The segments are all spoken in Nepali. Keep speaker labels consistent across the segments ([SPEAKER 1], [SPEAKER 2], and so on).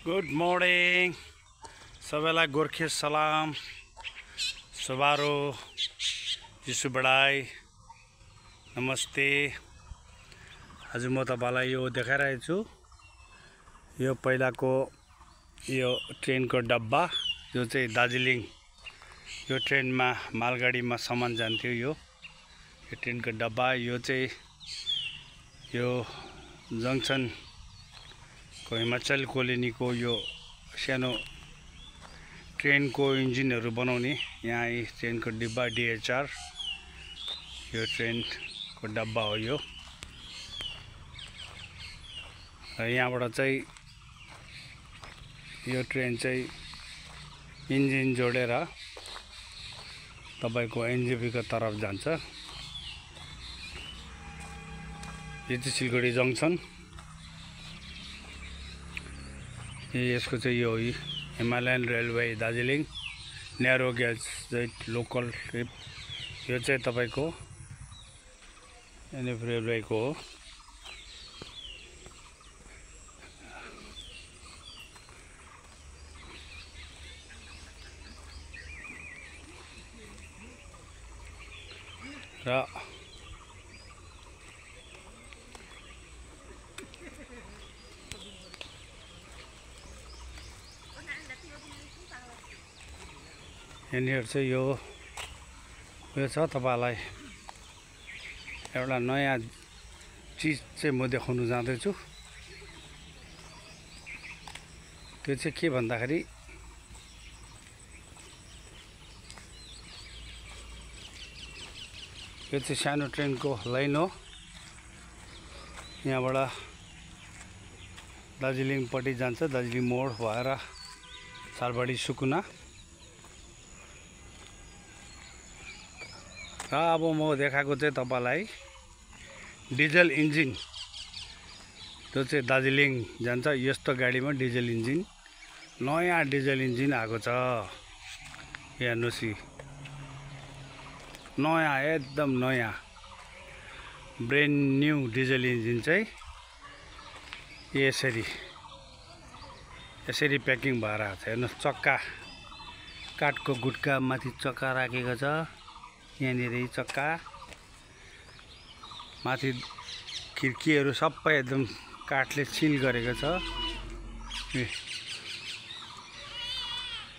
[SPEAKER 1] गुड मर्निङ सबैलाई गोर्खे सलाम सबारो जिसु बडाई नमस्ते। आज म तपाईलाई यो देखाइरहेको छु। यो पहिलाको यो ट्रेनको डब्बा जो चाहिँ दार्जिलिङ यो ट्रेनमा मालगाडीमा सामान जान्थ्यो। यो ट्रेनको डब्बा यो चाहिँ यो जङ्सन को हिमाचल कोलोनीको यो सानो ट्रेनको इन्जिनहरु बनाउने यहाँ ट्रेनको डिब्बा DHR यो ट्रेनको डब्बा हो यो। र यहाँबाट चाहिँ यो ट्रेन चाहिँ इन्जिन जोडेर तपाईको NJP को तर्फ जान्छ। यो चाहिँ सिलगढी जङ्सन। यसको चाहिँ यो हिमालयन रेलवे दार्जिलिङ न्यारो गेज लोकल ट्रिप यो चाहिँ तपाईको एनएफ रेलवेको हो। र यहाँनिर चाहिँ यो छ तपाईलाई एउटा नयाँ चीज चाहिँ म देखाउन जाँदैछु। त्यो चाहिँ के भन्दाखेरि यो चाहिँ सानो ट्रेनको लाइन हो। यहाँबाट दार्जिलिङपट्टि जान्छ, दार्जिलिङ मोड भएर सालबाडी सुकुना। र अब म देखाएको चाहिँ तपाईलाई डिजल इन्जिन जो चाहिँ दार्जिलिङ जान्छ। यस्तो गाडीमा डिजल इन्जिन नयाँ डिजल इन्जिन आएको छ। हेर्नुस् नयाँ एकदम नयाँ ब्रान्ड न्यू डिजल इन्जिन चाहिँ यसरी प्याकिङ भएर आएको छ। हेर्नुस् चक्का काठको गुट्का माथि चक्का राखेको छ। यहाँनिर चक्का माथि खिड्कीहरू सबै एकदम काठले सिल गरेको छ।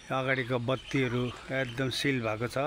[SPEAKER 1] अगाडिको बत्तीहरू एकदम सिल भएको छ।